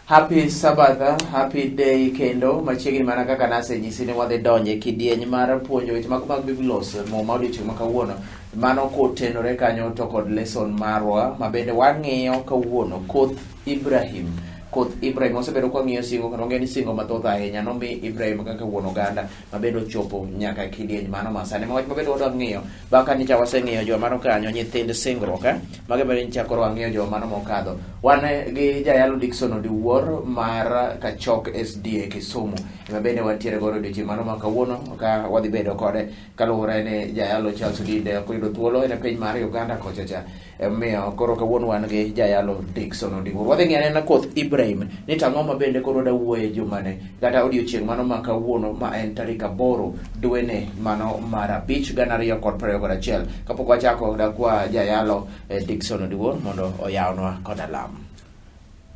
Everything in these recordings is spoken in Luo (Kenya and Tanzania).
Happy Sabbath, happy day kendo machiegni mana kaka nasenyisi ni wadhi donje kidieny mar puonjo weche mago mag Biblos muma odiochieng' ma kawuono. Mano kotenore kanyo to kod lesson marwa ma bende wang'iyo kawuono koth Ibrahim. Koth Ibrahim osebedo kwa ng'iyo singo kendo wang'eyo ni singo mathoth ahinya nomi Ibrahim kaka wuon oganda ma bende ochopo nyaka e kidieny mano ma sani. Ma wach ma bende wadwa ng'iyo bang' ka nyicha waseng'iyo joma mano kanyo nyithind singruok eh? Mago bende nyicha koro wang'iyo joma mano mokadho. Wan gi jayalo Dickson Odiwuor mar Kachok SDA Kisumu ema bende wantiere godo odiochieng' mano ma kawuono ka wadhi bedo kode kaluwore ni jayalo Charles Odinde ok oyudo thuolo en e piny mar Uganda kocha cha. Emomiyo koro kawuono wan gi jayalo Dickson Odiwuor. Wadhi ng'iyo anena koth Ibrahim ni to ang'o ma bende koro wada wuoye jumane kata odiochieng' mano ma kawuono ma en tarik 8 dwene mano mar 5 2021. Kapok wachako dakwa jayalo Dickson Odiwuor mondo oyawnwa kod alam.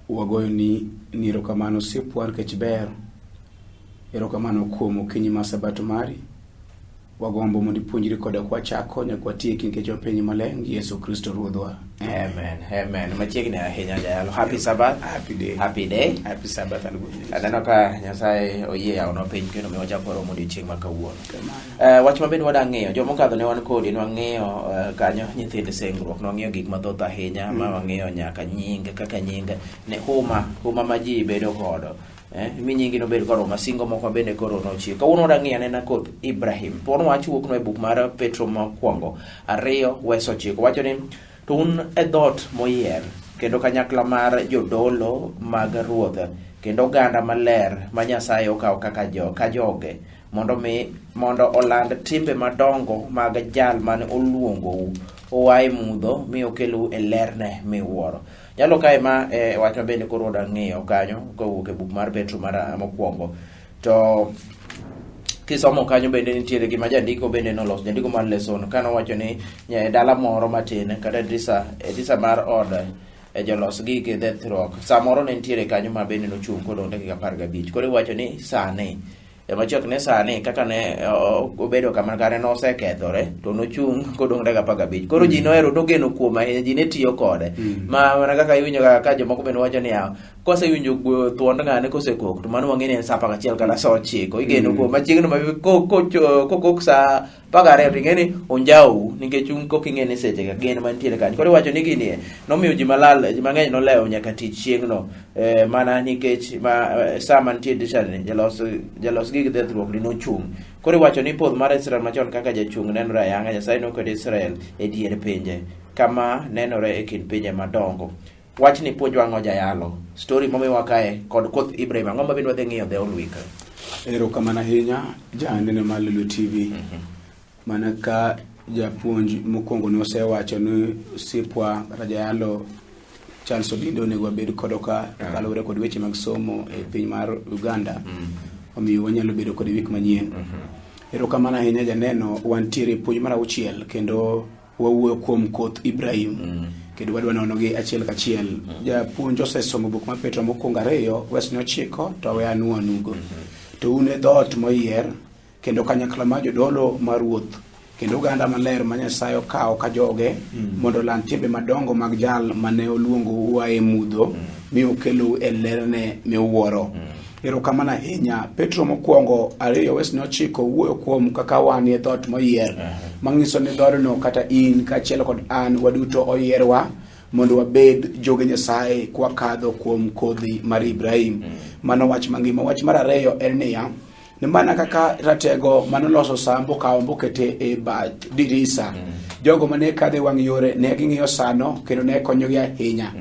Wagoyo ni ni erokamano osiepwa nikech ber. Erokamano kuom okinyi mar sabato mari. Wagombo mondo ipuonjri koda kwachako nyaka watieki nikech wapenji maler gi Yesu Kristo Ruodhwa. Amen. Amen. Machiegni ahinya jayalo. Happy Sabbath. Happy day. Happy day. Happy Sabbath and good news. Aneno ka Nyasaye oyie yawonwa piny kendo miyo wachako romo odiochieng' ma kawuono. Wach ma bende wada ng'iyo, joma okadho ne wan kodi, ne wang'iyo kanyo nyithind singruok, ne wang'iyo gik mathoth ahinya ma wang'iyo nyaka nying kaka nying ne huma, huma ma ji bedo godo. Mi nyingi nobed kod huma, singo moko bende koro nochiw. Kawuono wada ng'iyo anena koth Ibrahim. Thuon wach wuok no e buk mar Petro mokwongo 2 wes 9 wacho ni to un e dhoot moyier kendo kanyakla mar jodolo mag Ruoth kendo oganda maler ma Nyasaye okawo kaka jo, ka joge mondo mi mondo oland timbe madongo mag jal mane oluongou oa e mudho mi okelou e lerne miwuoro. Nyalo kae ma e wach ma bende koro wadwa ng'iyo kanyo kowuok e buk mar Petro mar mokwongo. To kisomo kanyo bende nitiere gima jandiko bende noloso, jandiko mar lesson ka nowacho ni e dala moro matin kata dirisa, e dirisa mar od e jolos gik dhethruok samoro ne nitiere kanyo ma bende nochung' kodong' dakika 15. Koro iwacho ni sani machiok ne sani kaka ne obedo kamano kare nosekethore to nochung' kodong' dakika 15. Koro ji nohero nogeno kuome ahinya, ji ne tiyo kode ma mana kaka iwinjo kaka ka jomoko bende wacho niya kosewinjo thuond ng'ane kosekok to mano wang'e ni en sa 11 kata sa 9 igeno kuom machiegni ma kokok sa 12 to ing'e ni onjawou nikech un kok ing'e ni seche ga gin mantiere kanyo. Koro iwacho ni gini nomiyo ji malal, ji mang'eny nolewo nyaka tich chieng'no mana nikech ma sa mantie dirisha ni jalos gig dhethruok ni nochung'. Koro iwacho ni podho mar Israel machon kaka jachung' nenore ayanga. Nyasaye noketo Israel e dier pinje kama nenore e kind pinje madongo. Wachni puonjwa ang'o jayalo? Story momiwa kae kod koth Ibrahim ang'o ma bende wadhi ng'iyo the whole week? Erokamano ahinya janeno mar Lulu TV. Mana ka japuonj mokwongo nosewacho ni osiepwa kata jayalo Charles Odindo onego wabed kodo ka kaluwore kod weche mag somo e piny mar Uganda. Omiyo wanyalo bedo kod wik manyien. Erokamano ahinya janeno, wantiere e puonj mar 6 kendo wawuoyo kuom koth Ibrahim kendo wadwa nono gi achiel kachiel. Japuonj osesomo buk mar Petro mokwongo 2 wes 9 to we anuo anugo. To un e dhoot moyier kendo kanyakla mar jodolo mar Ruoth kendo oganda maler ma Nyasaye okawo ka joge mondo oland timbe madongo mag jal mane oluongou ua e mudho mi okelou e lerne miwuoro. Erokamano ahinya. Petro mokwongo 2 wes 9 wuoyo kuom kaka wan e dhoot moyier, manyiso ni dhoodno kata in kaachiel kod an waduto oyierwa mondo wabed joge Nyasaye kwakadho kuom kodhi mar Ibrahim. Mano wach mangima. Wach mar 2 en niya, ni mana kaka ratego manoloso sa mbokawo mbokete e bath dirisa, jogo mane kadho e wang' yore ne ging'iyo sano kendo ne konyogi ahinya.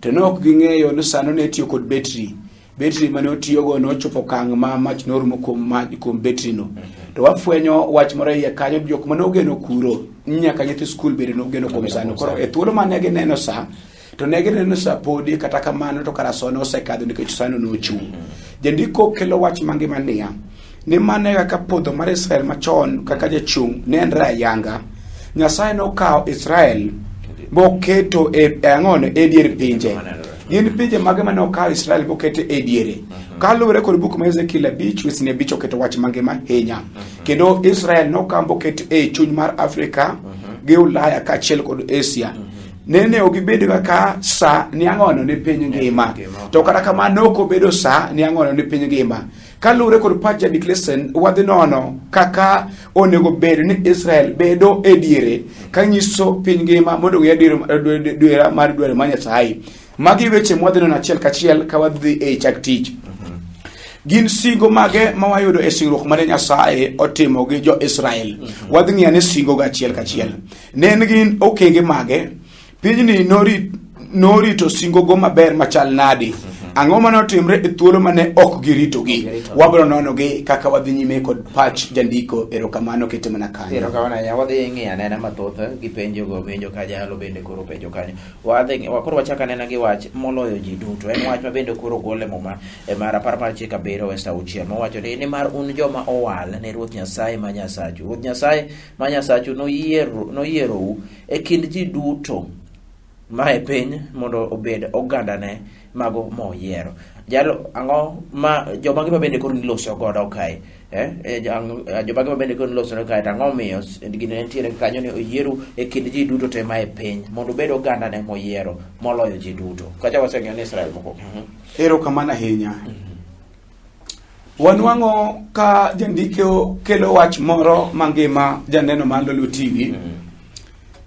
To ne ok ging'eyo ni sano ne tiyo kod betri. Betri mane otiyogo nochopo okang' ma mach norumo kuom betri no. To wafwenyo wach moro iye kanyo, jok mane ogeno kuro nyaka nyithi skul bende nogeno kuom sano. Koro e thuolo mane gineno sa, to ne gineno sa podi, kata kamano to kara sano osekadho nikech sano nochung'. Jandiko kelo wach mangima niya, ni mane kaka podho mar Israel machon kaka jachung' nenre ayanga. Nyasaye nokawo Israel moketo e ang'ono e dier pinje. Gin pinje mage mane okawo Israel moketo e diere? Kaluwore kod buk mar Ezekiel 5 wesni 5 oketo wach mangima ahinya. Kendo Israel nokawo moket e chuny mar Afrika gi Ulaya kaachiel kod Asia. Nene ok gibed kaka sa ni ang'ono ni piny ngima. To kata kamano ok obedo sa ni ang'ono ni piny ngima. Kaluwore kod pach jandik lesen, wadhi nono kaka onego bed ni Israel bedo e diere ka nyiso piny ngima mondo ong'e adiera mar dwaro mar Nyasaye. Magi weche mwadhi nono achiel kachiel ka wadhi e chak tich. Gin singo mage ma wayudo e singruok mane Nyasaye otimo gi jo-Israel? Wadhi ng'iyo ane singogo achiel kachiel. Ne en gin okenge mage? Pinyni norito singogo maber machal nadi? Ang'o mane otimre e thuolo mane ok giritogi? Wabiro nonogi kaka wadhi nyime kod pach jandiko. Erokamano kete mana kanyo. Erokamano ahinya. Wadhi ng'iyo anena mathoth gi penjogo penjo ka jalo bende koro penjo kanyo. Wadhi koro wachak anena gi wach moloyo ji duto. En wach ma bende koro gol e Muma e mar apar mar chik abiriyo wes auchiel mowacho ni nimar un joma owal ne Ruoth Nyasaye ma Nyasachu. Ruoth Nyasaye ma Nyasachu noyierou e kind ji duto ma e piny mondo obed ogandane mago moyiero. Jalo ang'o ma jomage ma bende koro niloso godo kae? Eh, jomage ma bende koro niloso godo kae to ang'o omiyo gino nitiere kanyo ni oyieru e kind ji duto te ma e piny mondo obed ogandane moyiero moloyo ji duto. Kacha waseng'eyo ni Israel moko. Erokamano ahinya. Wanwang'o ka jandiko kelo wach moro mangima janeno mar Lolwe TV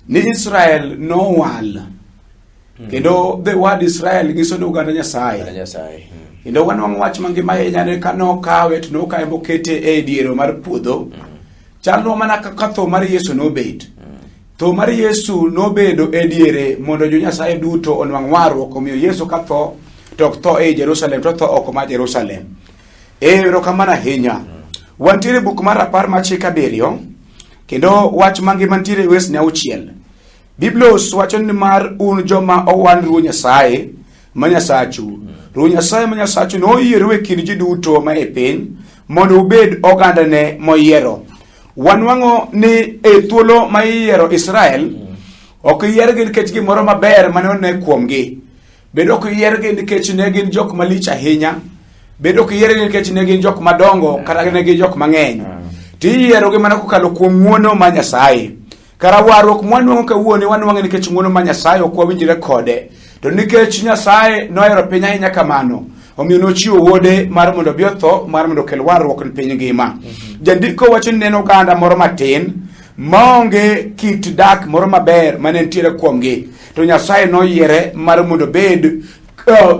ni Israel nowal kendo the word Israel nyiso ni oganda Nyasaye. Nyasaye. Kendo wanwang'o wach mangima ahinya ni ka nokawe to nokawe mokete e diere mar puodho. Chalno mana kaka tho mar Yesu nobet. Tho mar Yesu nobedo e diere mondo jo Nyasaye duto onwang' warruok omiyo Yesu ka tho to ok tho ei Jerusalem to tho oko mar Jerusalem. Erokamano ahinya. Wantiere e buk mar rapar mar chik abiriyo kendo wach mangima nitiere e wesni auchiel. Biblos wacho ni mar un joma owal Ruoth Nyasaye ma Nyasachu. Ruoth Nyasaye ma Nyasachu noyierou e kind ji duto ma e piny mondo ubed ogandane moyiero. Wanwang'o ni e thuolo ma iyiero Israel, ok yiergi nikech gimoro maber mane one kuomgi. Bende ok yiergi nikech ne gin jok malich ahinya. Bende ok yiergi nikech ne gin jok madongo kata ne gin jok mang'eny. To iyierogi mana kokalo kuom ng'wono mar Nyasaye. Kara warruok mwanwang'o kawuono wanwang'e nikech ng'wono mar Nyasaye ok wawinjre kode. To nikech Nyasaye nohero piny ahinya kamano, omiyo nochiwo wuode mar mondo obi otho mar mondo okel warruok ne piny ngima. Jandiko wacho ni ne en oganda moro matin maonge kit dak moro maber mane nitiere kuomgi to Nyasaye noyiere mar mondo obed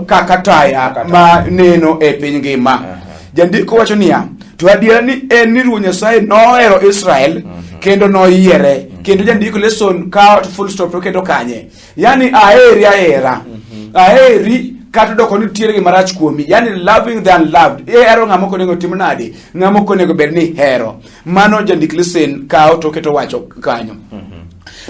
kaka taya ma neno e piny ngima. Jandiko wacho niya, to adiera ni en ni Ruoth Nyasaye nohero Israel kendo noyiere. Kendo jandiko lesson ka full stop to keto kanye. Yani aheri ahera. Aheri kata doko nitiere gima rach kuomi. Yani loving the unloved. Ihero ng'ama ok onego tim nade? Ng'ama ok onego bed ni ihero. Mano jandik lesen kawo to keto wacho kanyo.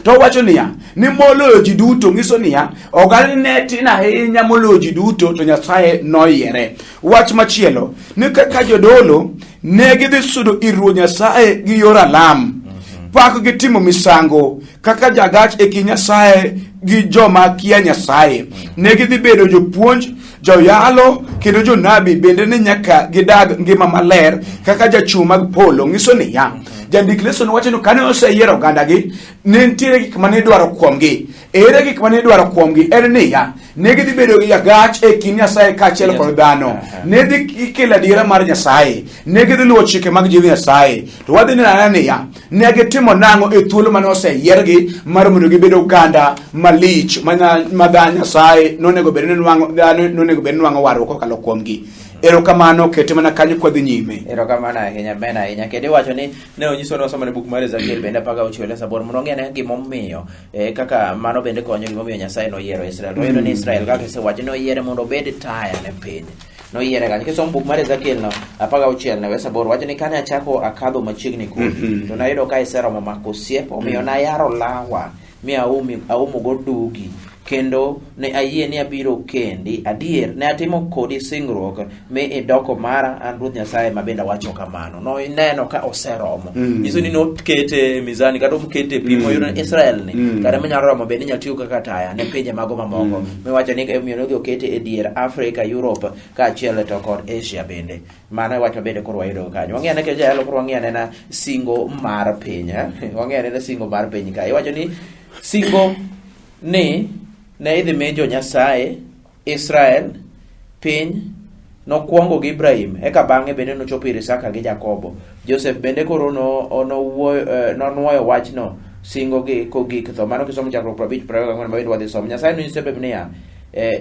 To owacho niya, ni moloyo ji duto nyiso niya, oganda ne tin ahinya moloyo ji duto to Nyasaye noyiere. Wach machielo, ni kaka jodolo ne gidhi sudo ir Ruoth Nyasaye gi yor alam, pak gi timo misango kaka jagach e kind Nyasaye gi joma kia Nyasaye. Ne gidhi bedo jopuonj, joyalo kendo jonabi bende ne nyaka gidag ngima maler kaka jachung' mag polo. Nyiso niya, jandik leso wacho ni kane oseyiero ogandagi, ne nitiere gik mane idwaro kuomgi. Ere gik mane idwaro kuomgi? En niya, ne gidhi bedo gi agach e kind Nyasaye kaachiel kod dhano. Ne dhi kelo adiera mar Nyasaye. Ne gidhi luwo chike mag Jehova Nyasaye. To wadhi neno anena niya, ne gitimo nang'o e thuolo mane oseyiergi mar mondo gibed oganda malich ma dha Nyasaye nonego bed ni nwang'o dhano nonego bed ni nwang'o warruok kokalo kuomgi. Erokamano, kete mana kanyo kwadhi nyime. Erokamano ahinya, ben ahinya. Kendo iwacho ni ne onyiso ni wasomo ne buk mar Ezekiel bende apar gauchiel e aboro mondo wang'e ane gimomiyo kaka mano bende konyo gimomiyo Nyasaye noyiero Israel. To wayudo ni Israel kaka isewacho ne oyiere mondo obed taya ne piny. Noyiere kanyo. Kisomo buk mar Ezekiel no 16 ne wes aboro wacho ni kane achako akadho machiegni kodi to nayudo ka iseromo mako osiep omiyo nayaro lawa mi aumogo dugi kendo ne ayie ni abiro kendi adier ne atimo kodi singruok mi idoko mara an Ruoth Nyasaye ma bende awacho kamano noneno ka oseromo nyiso ni nokete e mizani kata okete e pi moyudo ni Israel ni kata manyalo romo bende inyalo tiyo kaka taya ne pinje mago mamoko miwacho ni omiyo nodhi okete e dier Afrika Europe kaachiel to kod Asia bende mano e wach ma bende koro wayudo kanyo wang'e ane jayalo koro wang'e anena singo mar piny eh? Wang'e anena singo mar piny kae iwacho ni singo Ni ne idhi mi jo Nyasaye Israel piny nokwongo gi Ibrahim eka bang'e bende nochopo ir Isaka gi Jakobo. Joseph bende koro nonwoyo wachno singo gi kogik tho. Mano kisomo Chakruok 50 24 ma bende wadhi somo. Nyasaye nonyiso Ibrahim niya,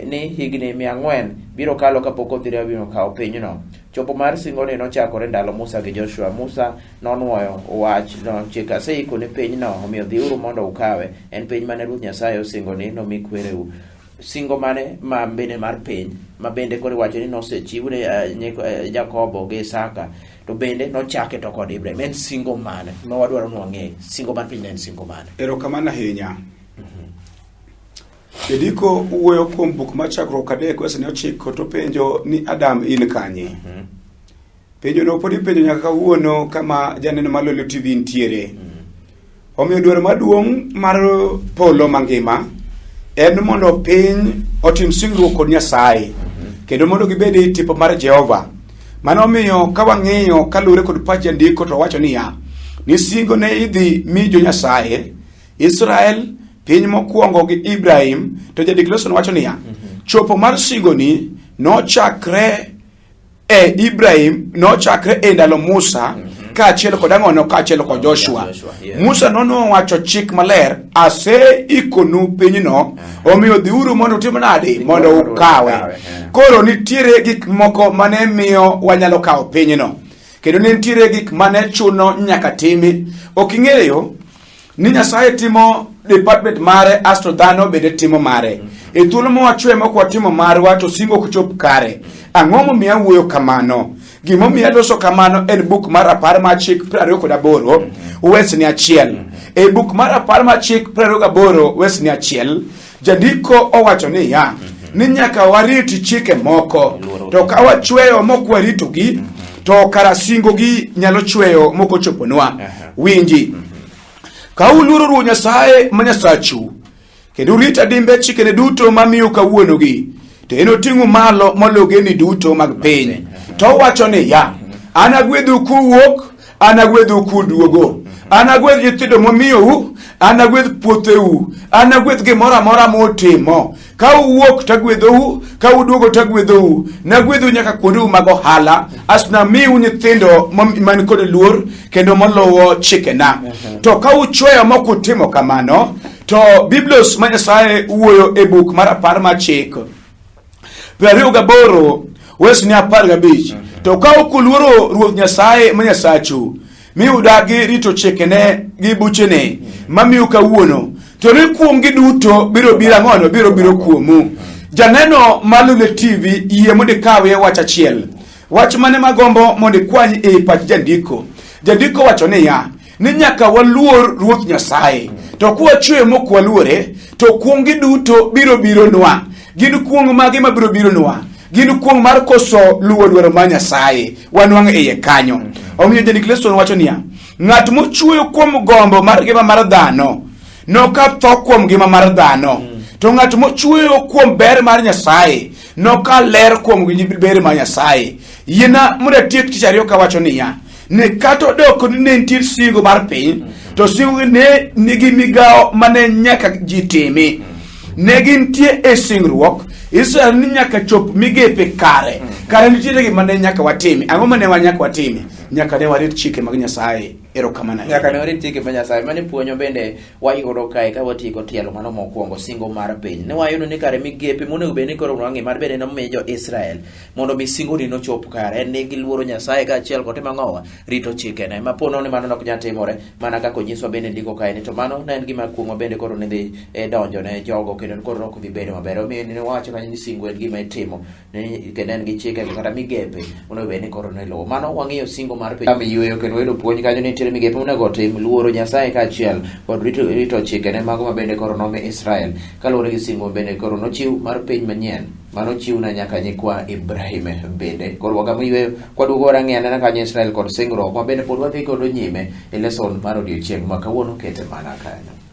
ni higni 400 biro kalo kapok kodhi biro kawo pinyno. Chopo mar singoni nochakore ndalo Musa gi Joshua. Musa nonwoyo wachno, chik aseiko ni pinyno, omiyo dhiuru mondo ukawe. En piny mane Ruoth Nyasaye osingo ni nomi kwereu. Singo mane ma bende mar piny ma bende koro iwacho ni nosechiw ne Jakobo gi Isaka to bende nochake to kod Ibrahim. En singo mane ma wadwaro ni wang'e? Singo mar piny ne en singo mane? Erokamano ahinya. Jandiko wuoyo kuom buk mar Chakruok 3 wes ne 9 to penjo ni Adam in kanye? Penjono pod ipenjo nyaka kawuono kama janeno mar Lolwe TV nitiere. Omiyo dwaro maduong' mar polo mangima en mondo piny otim singruok kod Nyasaye kendo mondo gibed e tipo mar Jehova. Mano omiyo ka wang'iyo kaluwore kod pach jandiko to wacho niya ni singo ne idhi mi jo Nyasaye Israel piny mokwongo gi Ibrahim to jandik Leson wacho niya chopo mar singoni nochakre e Ibrahim nochakre e ndalo Musa kaachiel kod ang'ono kaachiel kod Joshua. Musa nowacho chik maler, aseikonu pinyno, omiyo dhiuru mondo utim nade? Mondo ukawe. Koro nitiere gik moko mane miyo wanyalo kawo pinyno, kendo ne nitiere gik mane chuno nyaka timi. Ok ing'eyo ni Nyasaye timo department mare asto dhano bende timo mare. E thuolo ma wachwe ma ok watimo marwa to singo ok chop kare. Ang'o momiyo awuoyo kamano? Gimomiyo aloso kamano en buk mar rapar mar chik 28 wesni 1. E buk mar rapar mar chik 28 wesni 1, jandiko owacho niya ni nyaka warit chike moko, to ka wachweyo mok waritogi to kara singogi nyalo chweyo mok ochoponwa. Winji, ka uluoro Ruoth Nyasaye ma Nyasachu kendo urit adimbe chikene duto mamiyo kawuonogi, to enoting'u malo moloyo ogendini duto mag piny. To owacho niya, anagwedhu kuwuok, anagwedhu kuduogo, anagwedh nyithindo momiyou, anagwedh puotheu, anagwedh gimoro amora mutimo. Ka uwuok tagwedhou, ka uduogo tagwedhou, nagwedhou nyaka kuondeu mag ohala, asto namiu nyithindo man kod luor kendo moluwo chikena. To ka uchweyo mok utimo kamano, to Biblos ma Nyasaye wuoyo e buk mar apar mar chik 28 wesni 15, to ka ok uluoro Ruoth Nyasaye ma Nyasachu mi udagi rito chikene gi buchene mamiu kawuono, to ni kuomgi duto biro biro ang'ono biro biro kuomu. Janeno mar Lolwe TV, yie mondo ikawie wach achiel. Wach mane magombo mondo ikwany e pach jandiko? Jandiko wacho niya ni nyaka waluor Ruoth Nyasaye, to kwachweyo mok waluore to kuong'gi duto biro bironwa. Gin kuong' mage mabiro bironwa? Gin kuong' mar koso luwo dwaro mar Nyasaye wanwang'o iye kanyo. Omiyo jandik Leson wacho niya, ng'at mochweyo kuom gombo mar ngima mar dhano noka tho kuom ngima mar dhano, to ng'at mochweyo kuom ber mar Nyasaye noka ler kuom ber mar Nyasaye. Yiena mondo atiek tich ariyo kawacho niya ni kata odoko ni ne nitie singo mar piny, to singo ne nigi migawo mane nyaka ji timi. Ne gintie e singruok Israel ni nyaka chop migepe kare. Kare nitiere gima ne nyaka watimi. Ang'o mane wa nyaka watimi? Nyaka ne warit chike mag Nyasaye. Erokamano. Nyaka ne warit chike mag Nyasaye. Mano puonjo bende wayudo kae ka watieko tielo mano mokwongo, singo mar piny. Ne wayudo ni kare migepe monego bed ni koro wang'e mar bende nomi jo-Israel mondo mi singoni nochop kare en ni giluoro Nyasaye kaachiel kod timo ang'owa rito chikene. Ma po nono ni mano nok nyal timore mana kaka onyiswa bende ndiko kae ni to mano ne en gima kuong'wa bende koro ne dhi donjo ne jogo kendo koro ok dhi bedo maber. Omiyo ne wawacho kanyo ni singo en gima itimo kendo en gi chike kata migepe monego bed ni koro ne luwo. Mano wang'iyo singo mar piny kama yueyo kendo wayudo puonj kanyo ni nitiere migepe monego otim luoro Nyasaye kaachiel kod rito chikene mago ma bende koro nomi Israel kaluwore gi singo bende koro nochiw mar piny manyien mano chiwna nyaka nyikwa Ibrahim bende. Koro wagamo yueyo kwaduogo warang'e anena kanyo Israel kod singruok ma bende pod wadhi godo nyime e leson mar odiochieng' ma kawuono kete mana kanyo.